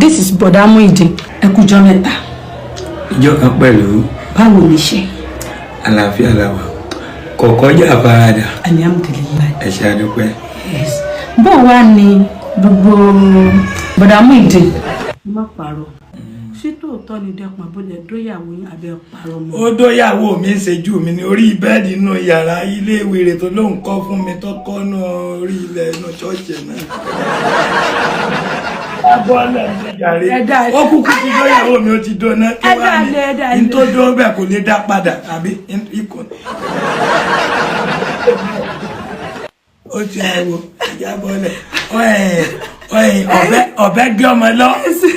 This is Bọ̀dá Muyideen. Ẹ kújọ́ mẹ́ta. Ìjọ kan pẹ̀lú. Báwo ni iṣẹ́? Àlàáfíà la wà, kọ̀kọ́ jà faradà. Alihamudulilayi. Ẹ ṣe àdúpẹ́. Yes. Bó wá ní gbogbo Bọ̀dá Muyideen? Má parọ́. Ṣé tòótọ́ ni Dẹ́pọ̀n Abọ́lẹ̀ dóyàwó yín abẹ́ parọ́ mọ́? Ó dóyàwó mi, ṣejú mi ní orí bẹ́ẹ̀dì inú yàrá ilé ìwé rẹ̀ tó lóun kọ́ fún mi, tó kọ́ nù orí ilẹ̀ inú ṣọ́ọ̀ṣì náà. Bọ́lẹ̀ ní jàre. Ó kúkú ti dóyàwó mi, ó ti dóná kí wàá ní n tó dó bẹ́ẹ̀ kò lè dá padà àbí ikùn. Ó ti ẹ̀ wo ìjà bọ́lẹ̀ ọ̀bẹ gbé ọmọ lọ,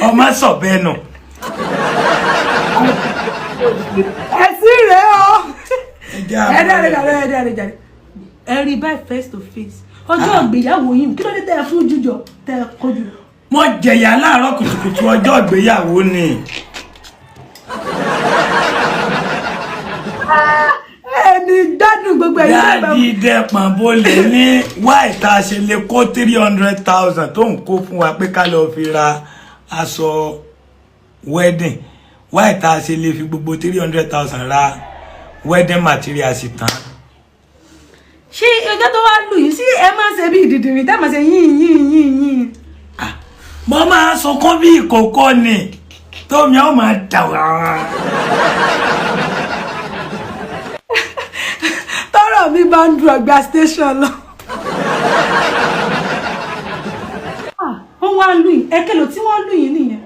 ọmọ sọ̀bẹ nù. Ẹ̀sìn rẹ̀ o. Ẹ dáre dáre ẹ dáre dáre. Ẹ rí báyìí face to face. Ọjọ́ ìgbéyàwó yìí, kí ló dé tẹ́ ẹ fún jújọ tẹ́ ẹ kọjú? Mo jẹ̀yà láàárọ̀ kùtùkùtù ọjọ́ ìgbéyàwó ni. Ẹni gbádùn gbogbo ẹ̀yin. Daddy Dẹ́pọ̀n Bólẹ̀ ní wáì tá a ṣe lè kó 300,000 tó ń kó fún wa pé ká lọ fi ra aṣọ wedding, wáì tá a ṣe lè fi gbogbo 300,000 ra wedding materials tán. Ṣé ọjọ́ tó wá lù yìí sí, ẹ máa ṣe bí ìdìdìrì tá máa ṣe yín yín yín yín? Mo máa sunkún bí ìkókó ni, tómi ó máa dà wá. Tọ́rọ̀ mi bá ń du ọgbà station lọ. Wọ́n wá lù yín ẹ̀kẹ́lò tí wọ́n lù yín nìyẹn.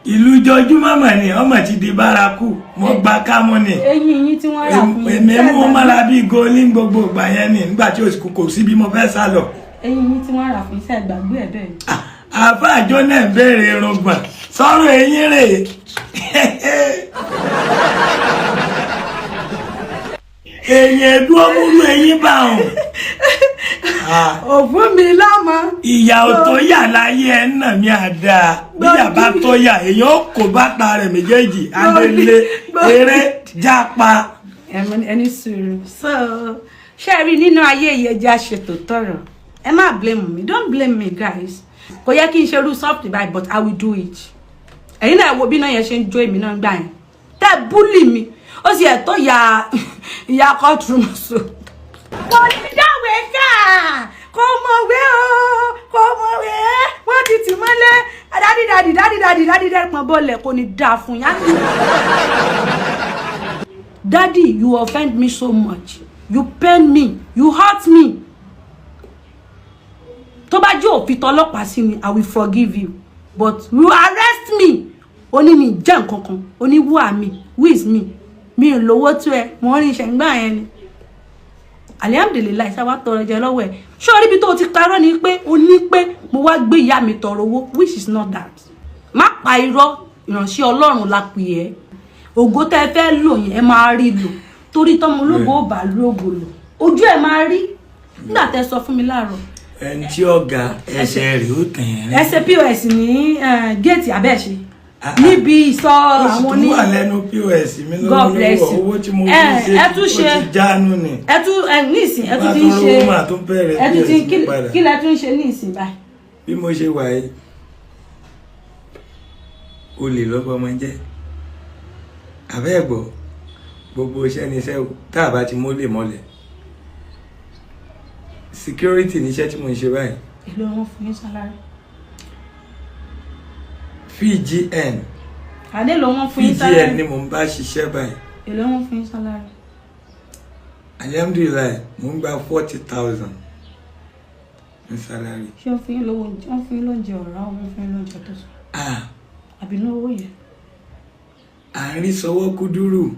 Ìlú jọjúmọ́ mà ní ọmọ ti di bárakú, mo gba kámú ni. Eyín yín tí wọ́n rà fún yín. Èmi mú mọ́ra bíi goli gbogbo ìgbà yẹn ni, nígbà tí òsì kò sí bí mo fẹ́ sá lọ. Eyín yín tí wọ́n rà fún yín, sẹ́ gbàgbé ẹ̀ bẹ́ẹ̀ ni? Àáfàá àjọ náà ń béèrè irùngbọ̀n sọ́run eyín rèé. Èyàn ẹ̀dùn ọmúrú eyín bá òun. Òfún mi lọ́mọ. Ìyà ò tó yà láyé ẹ̀ ń nà mí àdá. Bíyà bá tó yà, èyàn ó kó bàtà rẹ̀ méjèèjì alẹ́lẹ́ eré jápa. Ẹni sùúrù. So ṣé ẹ rí nínú ayé ìyẹjẹ àṣetò tọrọ, ẹ má blame me, don't blame me guys. Kò yẹ kí n ṣe irú soft báyìí, but I will do it. Ẹ̀yin náà wo bí náà yẹn ṣe ń jó èmi náà gbà yẹn tẹ́ búlì mi, ó sì ẹ̀ tó ya ìyá courtroom so. Kò ní dáwé ká, kò mọ̀wé o, kò mọ̀wé, wọ́n ti tì mọ́lẹ̀. Daddy daddy daddy daddy daddy Dẹ́pọ̀n Bólẹ̀ kò ní dáa fún yá. Daddy, you offend me so much, you pain me, you hurt me. Tó bá jẹ́ òfin tọlọ́pàá sí mi, I will forgive you, but you arrest me. Ó ní mi jẹ́ nǹkan kan, ó ní who are me, who is me, mi ò lówó tó ẹ, mo ń rí iṣẹ́ ńgbà yẹn ni. Alihamdulilayi, sábà tọrọ jẹ lọ́wọ́ ẹ̀. Ṣé orí ibi tó o ti parọ́ ni pé o ní pé mo wá gbé ìyá mi tọrọ owó, which is not that. Má pa irọ́, ìránṣẹ́ Ọlọ́run la pè ẹ́. Ògo tẹ́ ẹ fẹ́ lò yẹn, ẹ máa rí lò, torí tọmọ ológo ò bá lógo lò, ojú ẹ máa rí nígbà tẹ́ sọ fún mi láàárọ̀. Ẹni tí ọ̀gá ẹsẹ̀ rẹ̀ ó tẹ̀ ẹ́. Ẹsẹ̀ POS ní géètì abẹ́ẹ̀ṣe níbi ìsọ àwọn ní. Ó sì tún wà lẹ́nu POS mi lọ́wọ́, owó tí mo fi ṣe ó ti jánu ni. Ẹ tún ẹ ní ìsìn, ẹ tún ti ń ṣe, ẹ tún ti ń kí lẹ tún ń ṣe ní ìsìn báyìí? Bí mo ṣe wà yìí, olè lọ́bọ̀mọ jẹ́ àbẹ́ẹ̀gbọ́, gbogbo iṣẹ́ ní iṣẹ́ tá a bá ti mólè mọ́lẹ̀. Security níṣẹ́ tí mo ń ṣe báyìí. Èló wọn fún yín salary? VGN. Àdé ló wọn fún yín salary? VGN ni mo ń bá ṣiṣẹ́ báyìí. Èló wọn fún yín salary? Alhamdulilayi, mo ń gba 40,000 ní salary. Ṣé wọ́n fún yín lówó, wọ́n fún yín lóúnjẹ ọ̀rá, wọ́n fún yín lóúnjẹ tó sùn? Àbí ní owó yẹn? À ń rí sọwọ́ kúdúrú.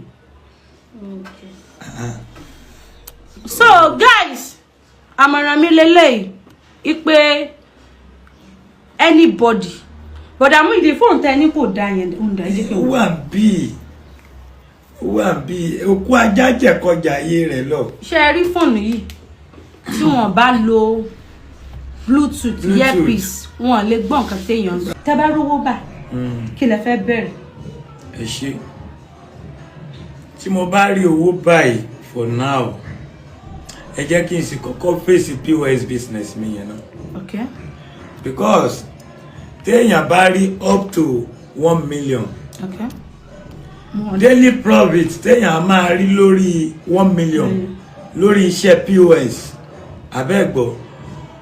So guys, àmọ̀ràn mi lélẹ́yìí ipe anybody, bọ̀dà Muyideen, fóònù tẹ ní kò da yẹn ń da, ẹ jẹ́ kí n Ó wà ń bí, ó wà ń bí òkú ajá jẹ̀kọjà ayé rẹ̀ lọ. Ṣé ẹ rí fóònù yìí, tí wọ́n bá lo bluetooth earpiece, wọn lè gbọ́ nǹkan téèyàn ń sọ. Tẹ́ bá rówó báyìí, kí lẹ fẹ́ bẹ̀rẹ̀? Ẹ ṣe, tí mo bá rí owó báyìí, for now, ẹ jẹ́ kí n sì kọ́kọ́ fèsì POS business mi yẹn náà. Okay. Because Téèyàn bá rí up to 1 million daily profit, téèyàn á máa rí lórí 1 million lórí iṣẹ́ POS abẹ́gbọ́,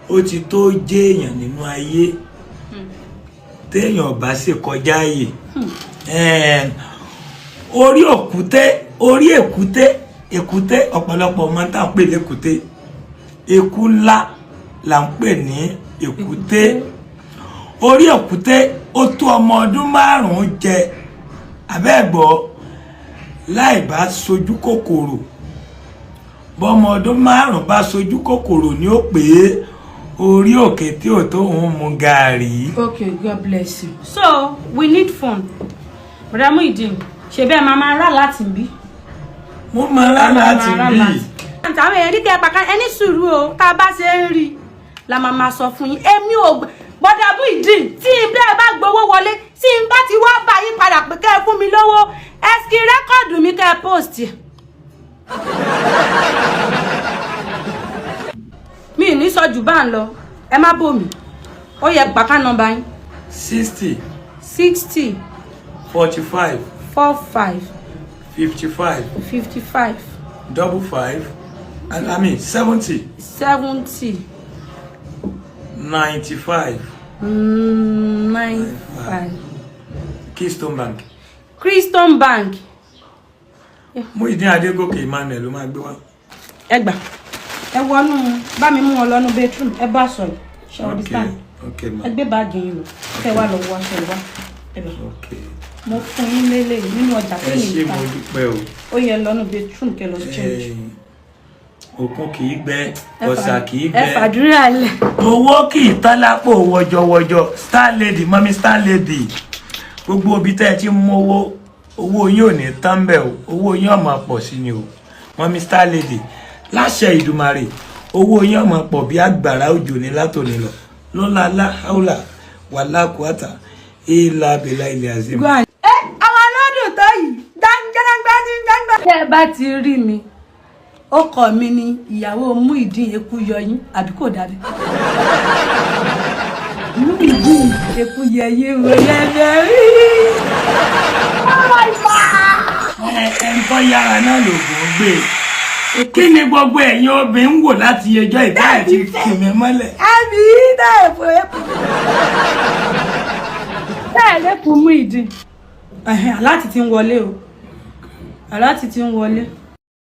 ó ti tó jẹ́ èèyàn nínú ayé téèyàn bá sì kọjá ààyè. Orí òkúté, orí èkúté, èkúté, ọ̀pọ̀lọpọ̀ ọmọ tá à ń pè lékúté, eku ńlá là ń pè ní èkúté. Orí òkúté, ó tó ọmọ ọdún 5 jẹ abẹ́ẹ̀gbọ́ láì bá sojú kòkòrò. Bọ́mọ ọdún 5 bá sojú kòkòrò ni ó pè é orí òkè tí ò tó ń mu gàárì. Okay, God bless you. So we need phone. Bọ̀dá Muyideen, ṣe bẹ́ẹ̀ máa máa rà láti bí. Mo máa rà láti bí. Àwọn èèyàn ní kẹ́ ẹ pàkà ẹni sùúrù o. Tá a bá ṣe ń rí i la máa máa sọ fún yín. Èmi ò bọ̀dá Muyideen, tí n bẹ́ẹ̀ bá gbowó wọlé, tí n bá ti wá bá yín padà pé kẹ́ ẹ fún mi lówó, ẹ sì record mi, kẹ́ ẹ post. Mi ì ní sọ jù bá ń lọ. Ẹ má bò mí. Ó yẹ pàkà nọ́mbà yín. 60 60 45 45 55 55 55, I mean 70 70 95. 95. Keystone Bank. Keystone Bank. Muyideen Adégòkè Emmanuel ló máa gbé wá. Ẹ gbà, ẹ wọnú bá mi mú wọn lọ́nu bedroom. Ẹ bá sọ̀rọ̀ ṣe understand? Okay ma. Ẹ gbé báàgì yín lọ, kẹ wá lọ wọ aṣọ ìwá ẹ lọ. Okay. Mo fún yín lélẹ̀ nínú ọjà Ẹ tí ṣé, mi ta. mo dúpẹ́ o. Ó yẹ lọ́nu bedroom kẹ lọ change. Òkun kì í gbẹ, Ẹ ọ̀sà kì í ẹ gbẹ, fàdúrà lẹ. Owó kì í tán lápò wọjọwọjọ. Star Lady, mummy Star Lady, gbogbo ibi tẹ́ ẹ ti ń mówó, owó yín ò ní tán bẹ́ẹ̀ o, owó yín ó máa pọ̀ sí ni o. Mummy Star Lady, láṣẹ Ìdùmarè, owó yín ó máa pọ̀ bí àgbàrá òjò ní látòní lọ, lọ́la láhàúlà wàlá kùátà ìlà abẹ́là ilẹ̀ azim. Ẹ àwọn aládùn tó yìí dáńgbáńgbáńgbá. Tẹ́ ẹ bá ti rí mi, ọkọ mi ni ìyàwó Muyideen Ekúyọyín, àbí kò dábẹ́? Muyideen Ekúyẹyìn wo lẹ́bẹ̀ẹ́ rí? Ẹ ẹ ń tọ́ yára náà lògùn gbé. Kí ni gbogbo ẹ̀yin obìnrin ń wò láti ẹjọ́ ìbá ẹ̀ ti kì mí mọ́lẹ̀? Àbí tẹ́ ẹ fò ẹ tẹ́ ẹ lẹ́kùn Muyideen. Alert ti ń wọlé o, alert ti ń wọlé.